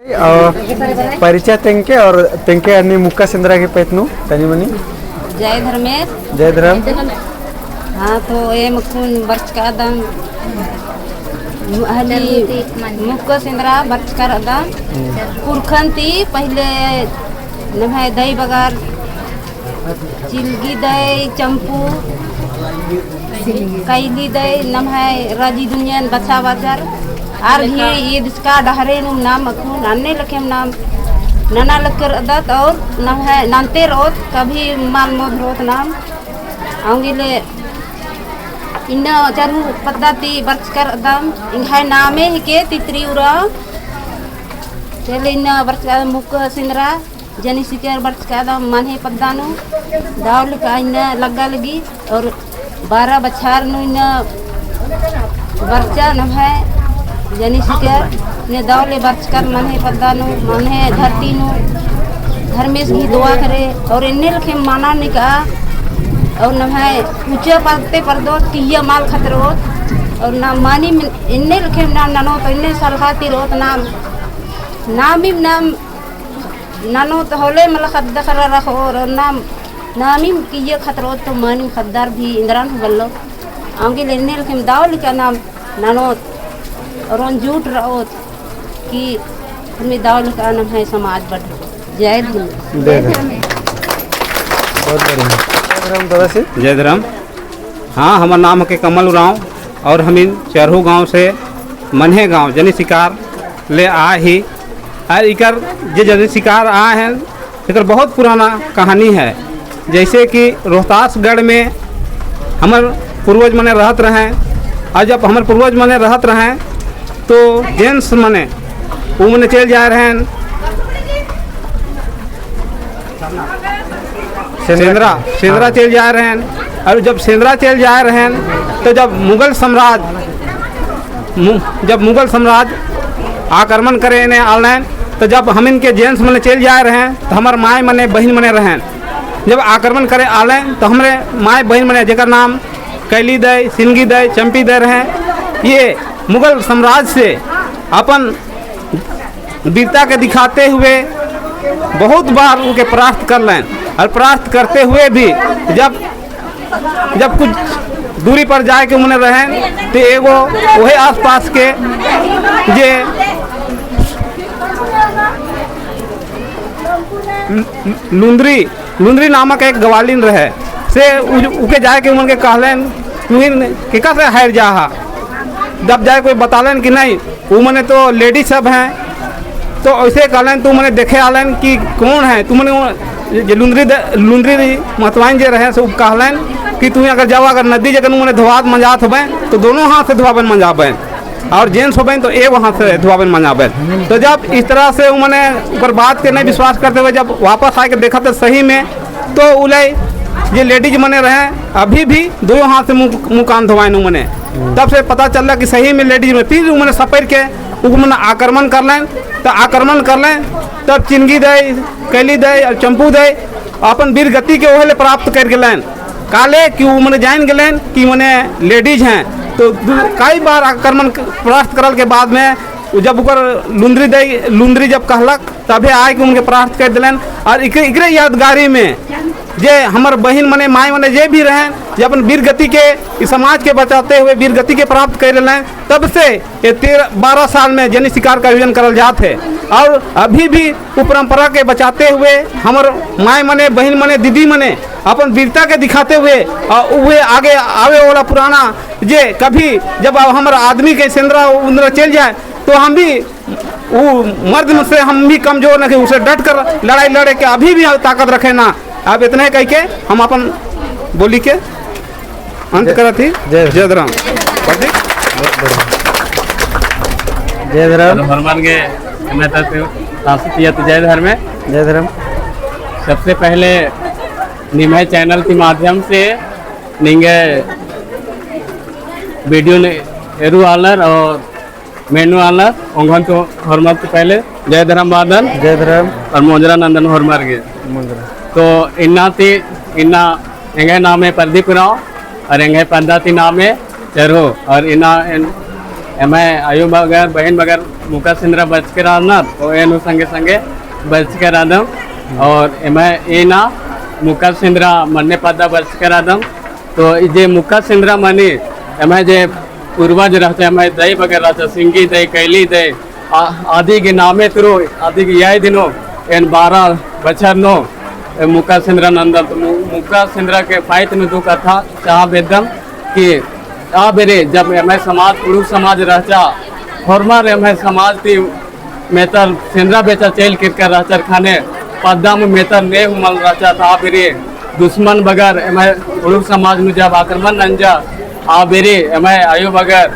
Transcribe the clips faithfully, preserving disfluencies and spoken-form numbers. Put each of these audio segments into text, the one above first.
और परिचय तेंके और तेंके अन्नी मुक्का सेंदरा गे पेतनू तनी मनी। जय धर्मेस। जय धर्म। हाँ, तो एम अक्कुन बरचका रअदम, हली मुक्का सेंदरा बरचका रअदम। हम्म। पुरखन ती पहिले नम्है दई बगर चिलगी दई, चम्पू, कैली दई, नम्है राजी दुनियन बछाबाचर, आर भी ईद का डहरे नू नाम अक्कुन अन्ने लेखेम नाम नना लक्कर रअदत और नम्है नन्ते रओत, कभी मल मोधरोत नाम। औंगे ले इन्ना चरहू पद्दा ती बरचका रअदम, एंग्है नामे हिके तितरी उराँव। चले इन्ना बरचका रअदम मुक्का सेंदरा, जनी सिकर बरचका रअदम मनहे पद्दा नू, दव लेखा इन्ना लग्गा लगी। और बारह बछार नू इन्ना बरचा नम्है जनी सिकर ने दव ले बरचकर मनहे पद्दा नू, मनहे धरती नू, धर्मेस गही दुआ करे और एन्ने लेखे माना निका और नम्है ऊँचा पद ती परदोत किइय्या मल खतरओत और नाम मानिम एन्ने लेखे नाम ननोत, एन्ने सलहा ती रओत नाम, नामिम नाम ननोत होले मला ख़द्द ख़र्रा रओर और नाम, नामिम किइय्या खतरओत तो मानिम ख़द्दर भी इन्द्रन हूँ बल्लो। औंगे ले एन्ने लेखेम दव लेखा नाम ननोत और ओन जुट रओत कि हमें दव लेखा नम्है समाज बढ़ो। जय धर्म। जय धर्म। बहुत बढ़िया। जय धर्म दादा से। जय धर्म। हाँ, हमर नाम हके कमल उराँव और हमिन चरहू गाँव से मनहे गाँव जनी सिकार ले आए ही। और इकर जे जनी सिकार आए हैं, इकर बहुत पुराना कहानी है। जैसे कि रोहतासगढ़ में हमर पूर्वज मने रहत रहें, और जब हमर पूर्वज मने रहत रहें, तो gents मने, उ मने चल जाए रहें, सेंदरा, सेंदरा चल जाए रहेन। और जब सेंदरा चल जाए रहेन, तो जब मुगल साम्राज्य, मु-, जब मुगल साम्राज्य आक्रमण करे ने आलेन, तो जब हमिन के gents मने चल जाए रहेन, तो हमर माय मने, बहिन मने रहेन। जब आक्रमण करे आलेन, तो हमरे माय, बहिन मने, जेकर नाम कैली दई, सिनगी दई, चम्पी दई रहें, ये मुगल साम्राज्य से अपन वीरता के दिखाते हुए बहुत बार उनके परास्त करलेन। और परास्त करते हुए भी जब, जब कुछ दूरी पर जाए के मने रहें, तो एगो वही आसपास के जे लुंदरी, लुंदरी नामक एक गवालिन रहे, से उ-, उके जाए के उमन के कहलेन, "तुहिन केका से हायर जा हा?" जब जाए कोई बतालेन कि नहीं, उ मने तो ladies सब हैं, तो ऐसे कहलेन, तो मने देखे आलेन कि कौन है, तो मने वो जे लुंदरी द-, लुंदरी महतवाइन जे रहे, से उ कहलेन कि तुहिन अगर जाओ, अगर नदी जगन मने धोवात मंजात होबे, तो दोनों हाथ से धोवाबेन मंजाबे। और gents होबेन तो एगो हाथ से धोवाबेन मंजाबेन। तो जब इस तरह से उमने ऊपर बात के नहीं विश्वास करते हुए जब वापस आए के देखा तो सही में तो उलई जे ladies मने रहे अभी भी दोनों हाथ से मुँह, मुँह कान धोवाएन उमने। तब से पता चलला कि सही में ladies मने, फिर उमने सपेर के उमने आक्रमण करलेन। तो आक्रमण करलेन तब चिनगी दई, कैली दई और चंपू दई अपन वीर गति के ओहले प्राप्त कर गेलेन। काले कि उ मने जान गेलेन कि मने ladies हैं, तो दु-, कई बार आक्रमण क-, परास्त करल के बाद में उ जब उकर लुंदरी दई, लुंदरी जब कहलक, तभे आए कि उनके परास्त कर देलेन। और इकरे, इकरे यादगारी में जे हमर बहिन मने, माय मने जे भी रहें, जे अपन वीर गति के, इस समाज के बचाते हुए वीर गति के प्राप्त कर लेलें, तब से ये तेरह बारह साल में जनी शिकार का आयोजन करल जात है। और अभी भी उ परंपरा के बचाते हुए हमर माय मने, बहिन मने, दीदी मने अपन वीरता के दिखाते हुए, आ, उहे आगे आवे वाला पुराना जे कभी जब अब हमर आदमी के सेंदरा उंदरा चल जाए, तो हम भी उ मर्द से हम भी कमजोर नहीं, उसे डट कर लड़ाई लड़े के अभी भी ताकत रखे ना। अब इतने कह के हम अपन बोली के अंत जय, करत ही। जय जय धर्म। प्रदीप। जय धर्म। हेलो, हनुमान के मैं तो सांस्कृतिक जय धर्म है। जय धर्म। सबसे पहले निम्है channel के माध्यम से निंगे video ने एरू आलर और मेनू आलर ओंगन तो होरमर तो पहले जय धर्म बअदन। जय धर्म। और मोंजरा नंदन होरमर गे। मोंजरा। तो इन्ना ती, इन्ना एंग्है नामे प्रदीप उराँव और एंग्है पद्दा ती नामे चरहू और इन्ना एन-, एम्है आयो बगर, बहिन बगर मुक्का सेंदरा बरचकर रअनर, तो एन हूँ संगे संगे बरचकर रअदम। और एम्है एना मुक्का सेंदरा मन्ने पद्दा बरचकर रअदम। तो इजे मुक्का सेंदरा मनी, एम्है जे पूर्वज रहचा, एम्है दई बगर रहचा, सिंगी दई, कैली दई, आ-, आदि गे नामे तुरु, आदि गे याद नू, एन बारह बछर नू, ए, मुक्का सेंदरा नन्दम। तो मु-, मुक्का सेंदरा के फाइत नू दू कत्था चहा बेद्दम कि आ बेरे जब एम्है समाज, कुँड़ुख़ समाज रहचा, होरमर एम्है समाज ती मेतर सेंदरा बेचा चइल केरकर रहचर ख़ने, पद्दा मू मेतर ने हूँ मल रहचा। तो आ बेरे दुश्मन बगर एम्है कुँड़ुख़ समाज नू जब आक्रमण नंजा, आ बेरे एम्है आयो बगर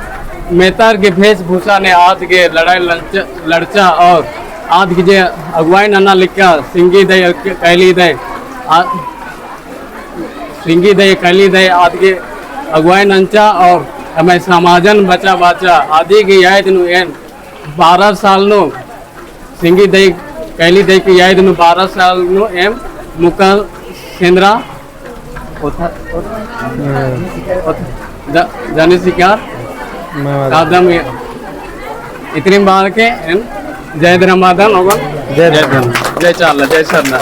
मेतर गे भेषभूषा ने आद गे लड़ाई लड़चा, लड़चा और आद गे जे अगुवाई नना लिक्का सिंगी दई, कैली दई, आ, सिंगी दई, कैली दई आद गे अगुवाई नंचा और एम्है समाजन बचाबाचा। आदि गे याद नू एन बारह साल नू सिंगी दई, कैली दई के याद नू बारह साल नू एम मुक्का सेंदरा ओथा, ओथा, ओथा, ज-, जनी सिकार कादम। इतनी बार के एम जय धर्म मादन ओगन। जय धर्म। जय चाला, जय सरना।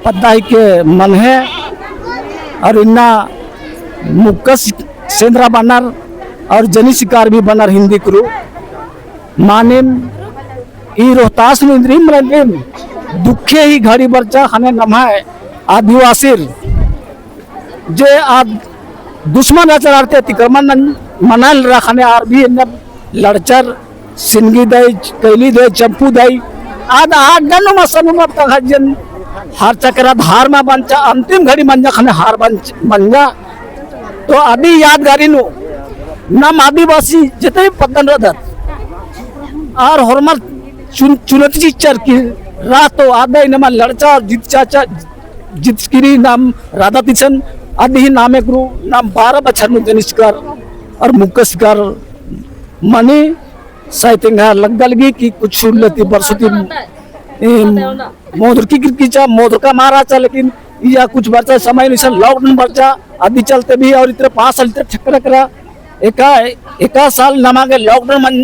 पद्दा हिके मनहे और इन्ना मुक्का सि-, सेंदरा बअनर और जनी सिकार भी बअनर हिन्दी कुरु। मानिम ई रोहतास नू इन्द्रिम रंगिम दुखे ही घड़ी बरचा ख़ने नम्है आदिवासिर जे आद दुश्मन रहचर आर ती अतिक्रमण नन-, मनाल रअनर ख़ने आर भी एन्ने लड़चर, सिनगी दई, कैली दई, चंपू दई, आद आद ननु मसनु मत का खजन, हर चक्कर आद हार मा बंचा, अंतिम घड़ी मंजा ख़ने हार बंच-, मंजा। तो अदी यादगारी नू, नम आदिवासी जितने भी पद्दन रअदत, आर होरमर चुन-, चुनौती चिच्चर की राह तो आद ही नमा लड़चा, जितचा, जितचकी रई नाम राधा तिसन। अदी ही नामे गुरु नाम बारह बछर नू जनी सिकार और मुक्का सिकार मनी। साइत एंगा लग्गा लगी कि कुछ उल्लती बरसती, एम, मोदरकी किरकिचा, मोदरका माराचा, लेकिन इया कुछ बरचा समय नू इसन lockdown बरचा, अदी चलते भी और इतरा पाँच साल इतरा ठक्कर करा, एका, एका साल नमा गे lockdown मन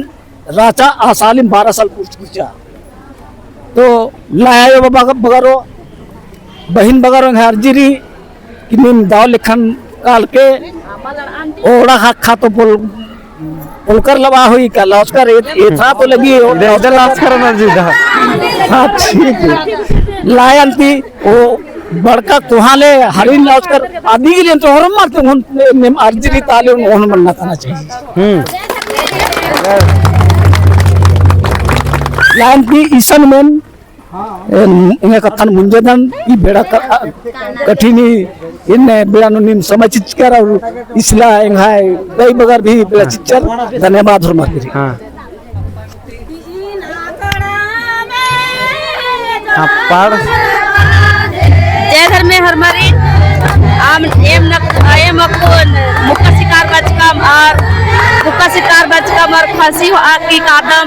राचा आ सालिम बारह साल पूर्चकी रचा। तो लायो बाबा बगरो, बहिन बगरो एंग्है अर्जी रई कि नीम दव लेखन काल के ओड़ा ख़क्खा तो पोल-, पोलकर लबा होई का, लौचकर एत-, एथरा तो लगी हो। इधर, इधर लौचकर अर्जी दा। हाँ, ठीक है। लायन ती ओ बड़का कोहा ले हरिन लौचकर अदी गे लेन तो होरमर ती ओन नेम अर्जी रई ताले ओन मन्ना तना चाहिए। हम्म। लायन ती इसन मेन, ए, एंग्है कत्थन मुंजेदन, ई बेड़ा क-, कठिनी, इन्ने बेड़ा नू नीम समय चिच्चकर और इसला एंग्है दई बगर भी बेड़ा चिच्चर। धन्यवाद होरमर ती। हाँ। हाँ, पाड़। जय धर्मे होरमारिन, आम एम नक-, एम अक्कुन मुक्का शिकार बरचकम और मुक्का शिकार बरचकम और खसी होआ की कादम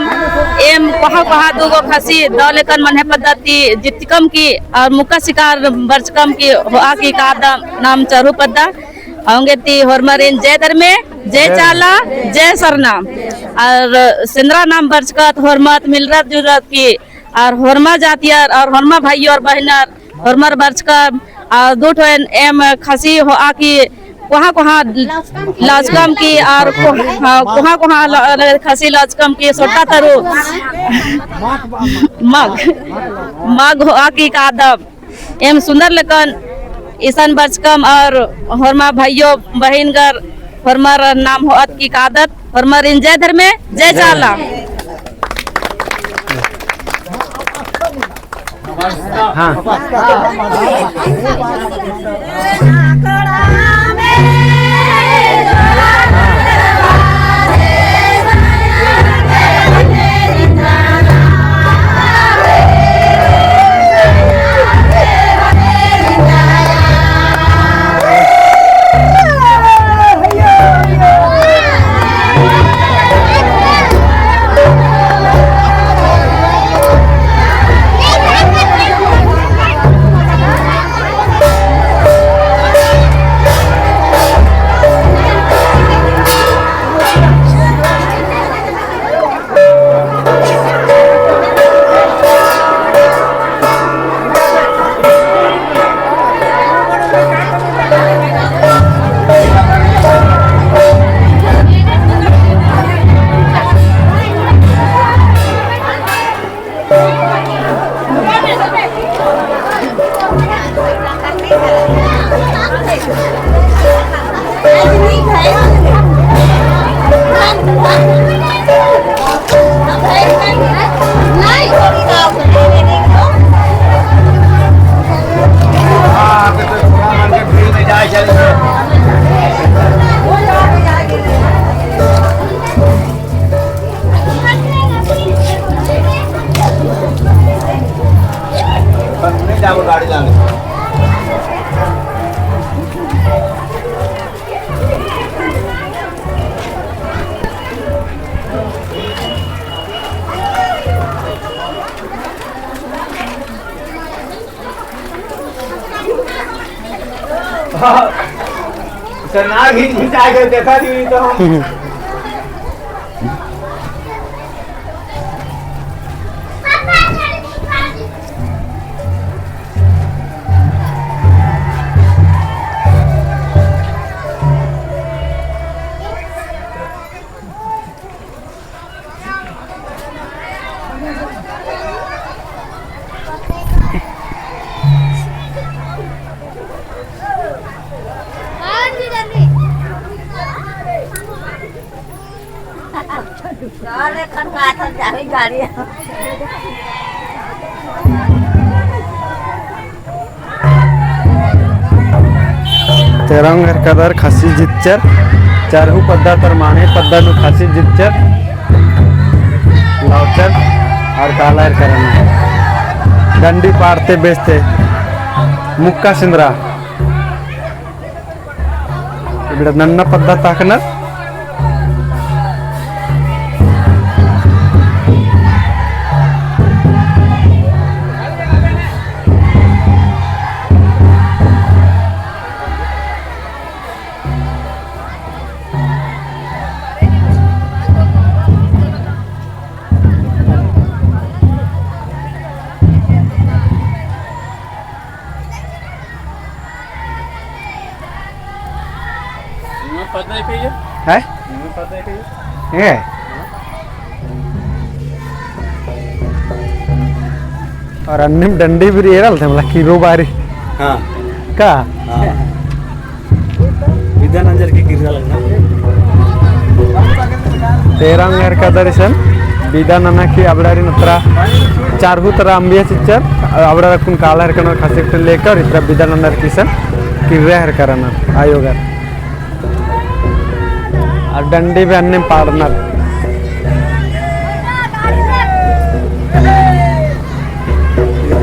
एम कोहा कोहा दुगो खसी दव लेकन मन्हे पद्दा ती जितकम की और मुक्का शिकार बरचकम की होआ की कादम नाम चरहू पद्दा। औंगे ती होरमारिन जय धर्मे, जय जय चाला, जय सरना। और सेंदरा नाम बरचकत होरमत मिलरत जुरत की और होरमा जातियर और होरमा भाइयोर बहिनर होरमर बरचकम और दू ठो एम, एम खसी होआ की कोहा कोहा लचकम की और को-, हाँ, कोहा कोहा ल-, ल-, खसी लचकम की सोटा तरू मग, मग होआ की कादम एम सुंदर लेकन इसन बरचकम और होरमा भाइयो बहिनगर होरमर नाम होअत की कादत होरमारिन जय धर्मे जय चाला। हाँ। सर, ना घिंच घिंच आके देखा दी तो हम। तेरंग हरकदर खसी जितचर, चरहू पद्दा तर माने पद्दा नू खसी जितचर, लवचर और काला हरकरना। डंडी पाड़ते बेचते मुक्का सिंदरा। इबड़ा नन्ना पद्दा ताकनर। हैं? ए? और अन्नेम डंडी भी एरल थे, मतलब, किरो बारी। हाँ। का? हाँ। बिदा नंजर की किर्रा लगना। तेरंग हरकदर इसन बिदा नना की अबड़ारिन अत्रा चरहू तरा अम्बिया चिच्चर, अबड़ार अक्कुन काला हरकनर खसी लेकर इतरा बिदा ननर की इसन किर्रा हरकरनर आयोगर। और डंडी भी अन्नेम पाड़नर।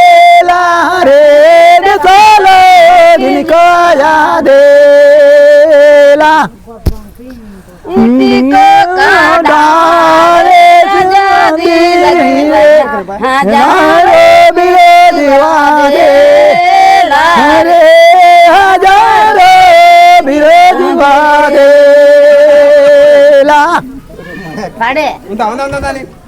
देला रे, देसलो दिन काया देला। इनको का डाले आजादी लगी, हजारों विरोधी वादेला। अरे हजारों विरोधी वादेला। पाड़े। उंदा, उंदा, उंदा, उंदा, उंदा।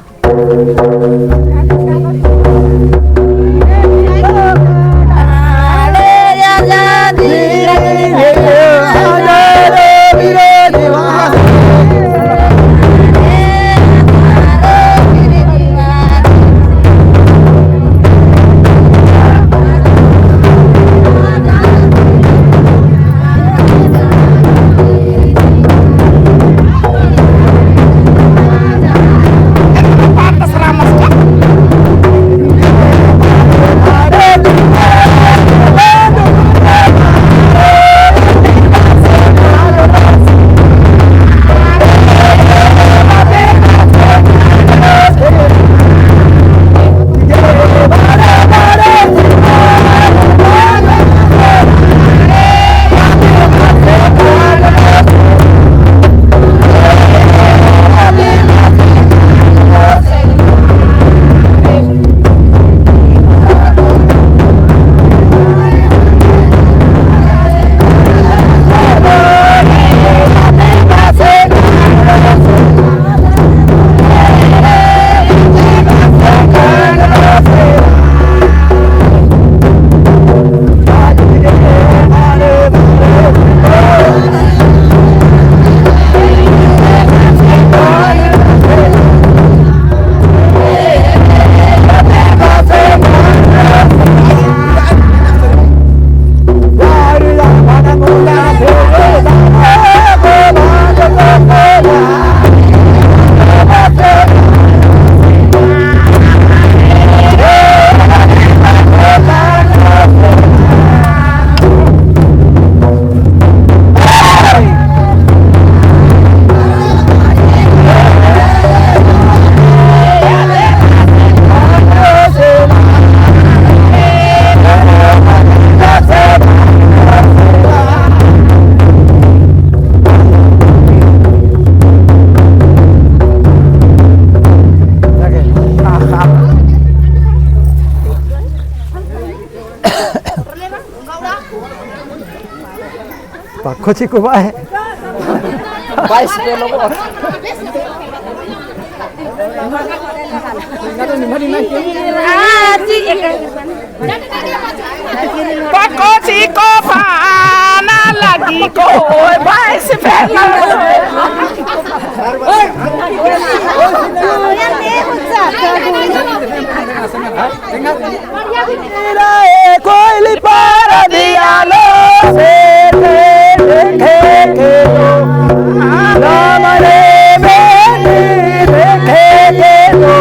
पक्को चिको बाय। बाईस पे लोगो। पक्को चिको पाना लगी को बाईस पे लोगो। कोइली पारा दियालो से देखे के लो, नाम रे बेटी देखे के लो।